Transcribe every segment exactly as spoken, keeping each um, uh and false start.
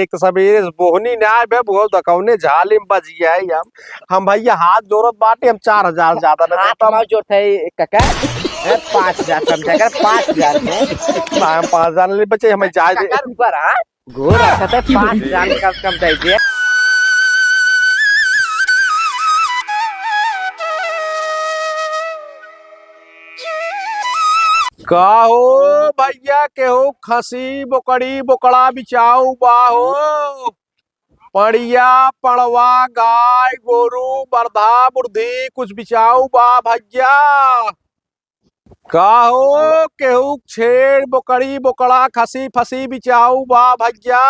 एक सबेरे से बोहनी ना आए बे, बुआ दकौने झाली में बज गया है हम। हम भैया हाथ जोड़त बाटे, हम चार हजार ज्यादा ना हाथ देता। मत जोड़त है काका, ए, पाँच हजार समझा कर, पाँच हजार में। ना, हम पाँच हजार नहीं बचे, हमें जाए दे। काका, रुको रहा। गोर रखत है, पाँच हजार कम से कम दे दे। का हो भैया, केहू खसी, बोकड़ी, बोकड़ा बिचाऊ बा हो? पड़िया, पड़वा, गाय, गोरू, बरधा, बुरधी, कुछ बिचाऊ बा भैया? का हो, केहू छेड़, बोकड़ी, बोकड़ा, खसी, फसी बिचाऊ बा भैया?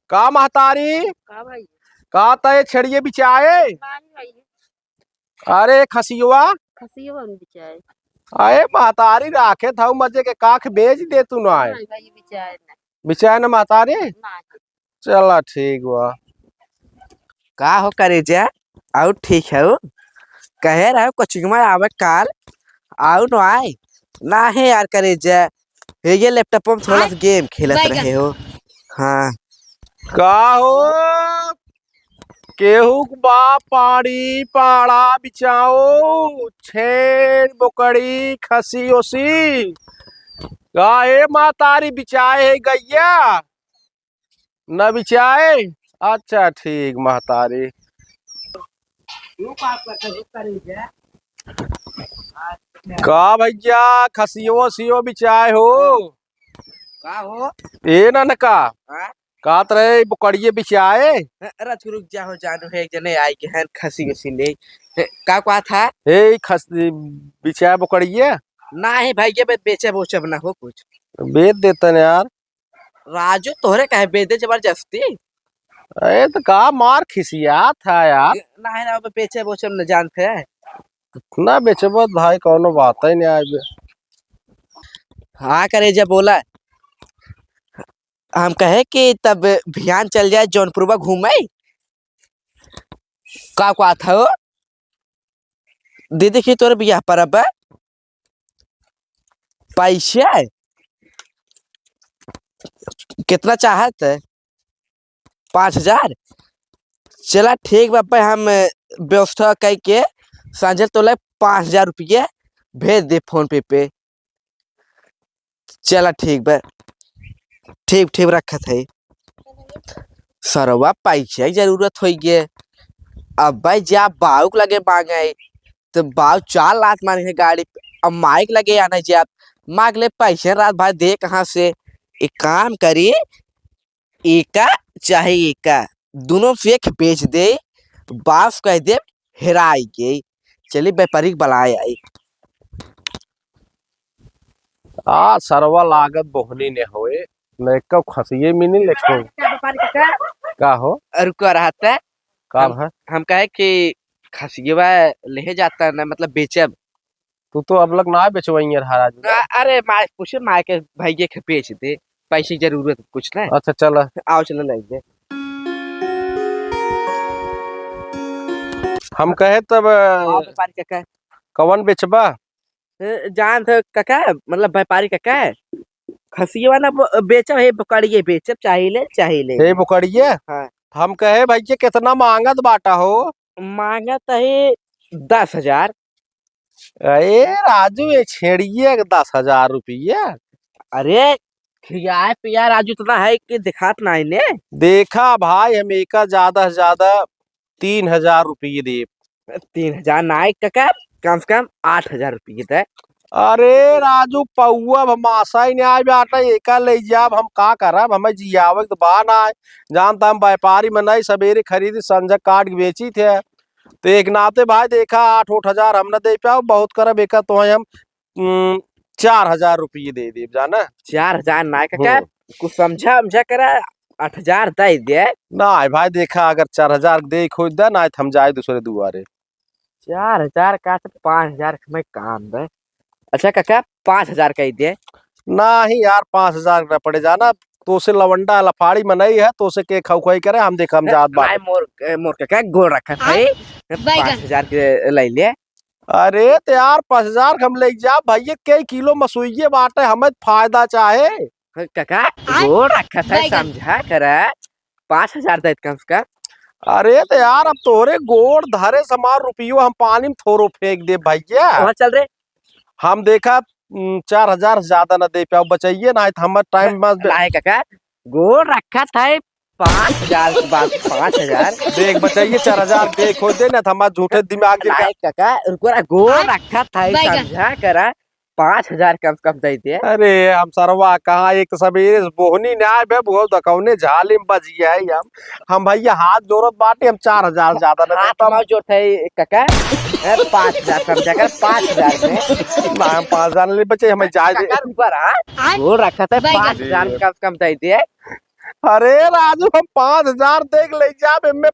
का महतारी? का भाई? का तय छेड़िए बिचाए? नाहीं भाई। अरे खसियवा? खसियवा न बिचाए। अरे महतारी राखे था मजे के काख बेच दे तू ना आए। नाहीं भाई, बिचाए ना। बिचाए ना महतारी? नाहीं। चला ठीक बा। का हो करेजा, आउ ठीक है? कहे रहे कोचिंग में आवे काल, आउ न आए? ना है यार करेजा, ये, ये लैपटॉप में थोड़ा सा गेम खेलत रहे हो। हाँ। का हो, केहू बा पाड़ी पाड़ा बिचाओ, छेड़ बोकड़ी खसी ओसी? का ए महतारी बिचाए है गैया? न बिचाए? अच्छा ठीक महतारी। का भैया खसियो सियो बिचाए हो? का हो? ए ना न का? हाँ? कात रहे बोकड़िए बिचाए? अरे रुक जा हो जानू, है एक जने आई के हैं खसी ओसी ले। का का था? ए खस बिचाए बोकड़िए? ना है भाई, ये बे-, बेचे बोचब ना हो कुछ। बेच देतन यार। राजू तोहरे कहे बेदे जबरदस्ती। अरे तो का मार खिसियात है यार। ना है ना, बेचे बोचे न जानते हैं। ना बेचबो तो भाई कौनो बात ही नहीं आज। हाँ करेजा बोला, हम कहे कि तब भियान चल जाए जौनपुरवा घूमे। का का था हो? दीदी की तोर बियाह पर अब पैसे कितना चाहत है? पाँच हजार। चला ठीक बा, अब्बे हम व्यवस्था कई के सांझे तोले पाँच हजार रुपये भेज दे फोन पे पे। चला ठीक बा, ठीक ठीक रखत है। सरवा पैसे की जरूरत होई गे। अब्बे जा बाऊ के लगे मांगे, तो बाऊ चार लात मारे है गाड़ी पे। अब माई के लगे आना जात, मांग ले पैसे रात भर दे कहाँ से? एक काम करी, एका चाहे एका, दोनों से एक बेच दे, बास कह दे हेराई गई। चली व्यापारी के बुलाए आई। आ सरवा लागत बोहनी ने होए, न एको खसिये मिनी लेको। का हो? अरे का रहत है? का हम, है? हम कहे कि खसियवा लेहे जाता ना, मतलब बेचब। तू तो अब लग ना बेचवइये रहा राजू। आ, अरे माय पूछे, माय के भैये के बेच दे, पैसे की जरूरत कुछ ना। अच्छा चला। आओ चला ले दे। हम कहे तब हाँ, व्यापारी काका। कवन बेचबा? ए, जान थे काका, मतलब व्यापारी काका, खसियवा ना ब-, बेचब, हे बोकड़िए बेचब, चाहे ले, चाहे ले। हे बोकड़िए? हाँ। हम कहे भैया कितना मांगत बाटा हो? मांगत है दस हजार। अरे राजू, ये छेड़िए के दस हजार रुपया। अरे खियाए पियाए राजू इतना है कि दिखात नहीं ने। देखा भाई, हम एका ज्यादा से ज्यादा तीन हजार रुपये देब। तीन हजार ना है काका, कम से कम आठ हजार रुपये दे। अरे राजू, पौआ अब हम आशा ही नहीं आए बाटे, एका ले जाब, हम का करब, हमें जियावे के तो बा ना है। जानता हम व्यापारी में नहीं, सवेरे खरीदी, संझा काट के बेची थे। तो एक नाते भाई देखा, आठ, आठ हजार हम न दे पाओ, बहुत करब एका तो हम, उम, चार हजार रुपये दे देब, जाना। चार हजार ना काका, हम्म। कुछ समझा, समझा करा, आठ हजार दे दे। ना भाई देखा, अगर चार हजार दे खोज दे ना, तो हम जाए दूसरे दुआरे। चार हजार का तो पाँच हजार में काम दे। अच्छा काका, पाँच हजार कह दे। नहीं यार, पाँच हजार न पड़े जाना, तो से लवंडा लफाड़ी में नहीं है, तो से के खौखई करे, हम देख हम जात बाटे। मोर, ए, मोर काका गोड़ रखत है, हाँ? पाँच हजार के ले ले। अरे तो यार, पाँच हजार के हम ले जा भैया, कई किलो मसूइये बाटे, हमें फायदा चाहे। काका, गोड़ रखत है, बैगन। समझा करा, पाँच हजार दे कम से कम। अरे तो यार, अब तोहरे गोड़ धरे से हमार रुपियो हम पानी में थोरो फेंक देब भैया। कहाँ चल रे? हम देखा, उम, चार हजार से ज्यादा न दे पाओ, बचाइए ना, तो हमार टाइम बस। नाहीं काका, गोड़ रखत है, पाँच हजार के बाद पाँच हजार। देख बचाइए, चार हजार देख हो दे ना, तो हमार झूठे दिमाग के नाहीं काका, रुको ना, गोड़ रखत है, बैगन। समझा करा, पाँच हजार कम से कम दे दे। अरे हम सरवा कहाँ, एक तो सबेरे से बोहनी ना आए बे, वो दकौने झाली में बज गया है हम। हम भैया हाथ जोड़त बाटे, हम चार हजार ज्यादा न हाथ देता। मार जोड़त है काका, ए, पाँच हजार समझा कर, पाँच हजार में। ना, हम पाँच हजार ले बचे, हमें जाए दे। काका रुको ना, गोड़ रखत है, बैगन। पाँच हजार कम से कम दे दे। अरे राजू, हम पाँच हजार देख ले जाब, एमे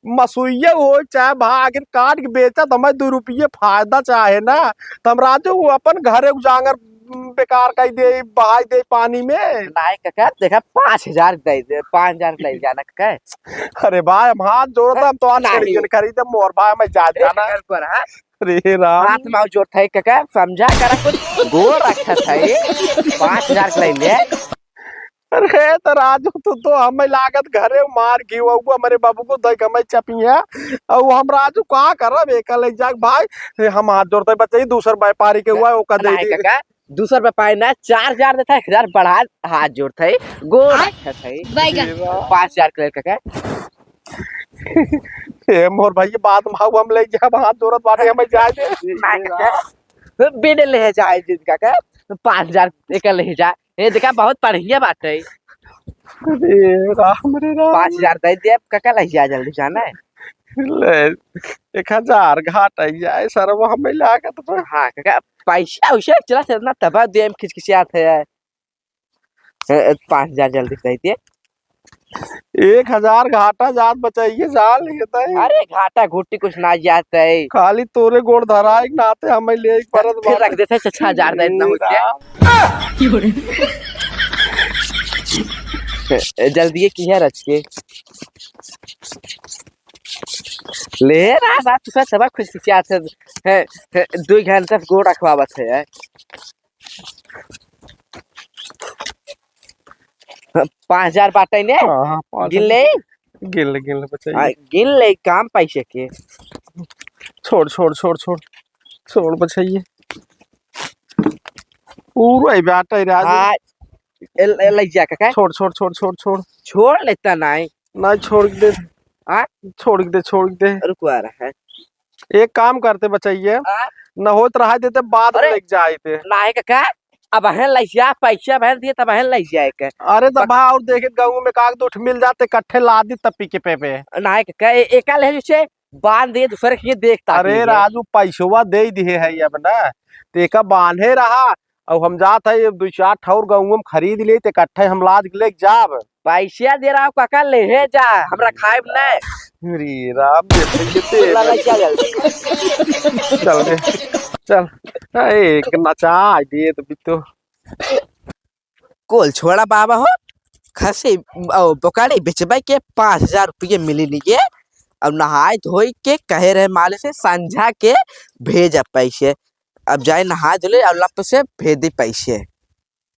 मसुइया हो चाहे भा, आखिर काट के बेचा तो हमें दो रुपये फायदा चाहे ना। तो हम राजू अपन घरे उजागर बेकार कर दे, बहाई दे पानी में। नाहीं काका, देखा पाँच हजार दे दे, पाँच हजार ले जाना काका। अरे भाई, हम हाथ जोड़त है, हम तो आज नाहीं। खरीदे, खरीदे मोर भाई, हमें जाए देना। एक पर, हाँ? अरे राम। हाथ मार जोड़त है काका, समझा करा कुछ, गोड़ रखत है, पाँच हजार के ले ले। अरे तो राजू, तू तो हमें लागत घरे मार खियउबा, हमरे बाबू को दई के हमें चपिया। और हम राजू का करब, एक ले जाके भाई, हम हाथ जोड़त है बच्चा, दूसर व्यापारी के हुआ, ओका दे नाहीं दे। काका, दूसर व्यापारी ना, चार हजार देता है, एक हजार बढ़ा, हाथ जोड़त है, गोड़ रखत है। बैगन। पाँच हजार के ले काका। ए मोर भाई, ये बात माऊ हम ले जाब, हाथ जोड़त बाटे, हमें जाए दे। नाहीं काका, बिन ले जाए जिनका के, पाँच हजार एक ले जा। ए देखा, बहुत बढ़िया बात है। अरे राम रे राम। पाँच हजार दे दे, अब काका ले जा जल्दी जाना है। ले, एक हजार घाटा ही जाए सर, वो हमें लागत बा। हाँ काका, पैसा उसे चला से इतना तबाह दे में खिचखिचात है। ए, ए, पाँच हजार जल्दी दे दे। एक हजार घाटा जात बचाइए, जान लेता है। अरे घाटा घुट्टी कुछ ना जात है। खाली तोरे गोड़ धराए के नाते हमें ले एक परत फिर बाटे। रख देते हैं, छह हजार दे इतना हो गया। राम। ए, ए, जल्दी ये की है रच के। ले रहा बात, तू सब खुश क्या थे? है, है, दो घंटा से गोड़ रखवावत है। पाँच हजार बाटे ने? हाँ, हाँ, पाँच हजार। गिन ले? गिन ले, गिन ले, बचाइए। हाँ, गिन ले, काम पैसे के। छोड़, छोड़, छोड़, छोड़। छोड़, बचाइए। पूरा ही बाटे, राजू। हाँ, ए, ए, ले जा, काका। छोड़, छोड़, छोड़, छोड़, छोड़। छोड़ लेता नहीं। नहीं, छोड़ दे। हाँ? छोड़ दे, छोड़ दे। रुकवा रहा है। एक काम करते बचइया, हाँ? न होत रहा देते, बाद में अरे, लेके जाए थे। नाहीं काका, अबहें लइ जा, पैसा अबहें दिए, तबहें लइ जाए के। अरे, तब पक- भाई, और देखे, गाँव में काग दो ठे मिल जाते, इकट्ठे ला दी, तब पी के पे पे। नाहीं काका, ए-, एका ले जैसे बांध दिए, दूसरे के देखता अरे, भी है। राजू, पैसवा दे दिए है अब ना, तो एका बांधे रहा, अब हम जात है, ये दो चार ठौर गाँव में खरीद ले, तो इकट्ठे हम लाद के लेके जाब। पैसा दे रहा हूँ काका, लेहे जा, हमरा खाइब नहीं। अरे राम, ये तो, ये तो ला, ला, चल जल्दी। चल रे, चल। ए, एक नचा दे तो भी तो। कुल छोड़ा बाबा हो, खसी, ओ, बोकड़ी बेचबे के पाँच हजार रुपये मिली लिए। अब नहाए धोई के कहे रहे मालिक से, संझा के भेजा पैसे। अब जाए नहा धो ले और लप से भेज दी पैसे।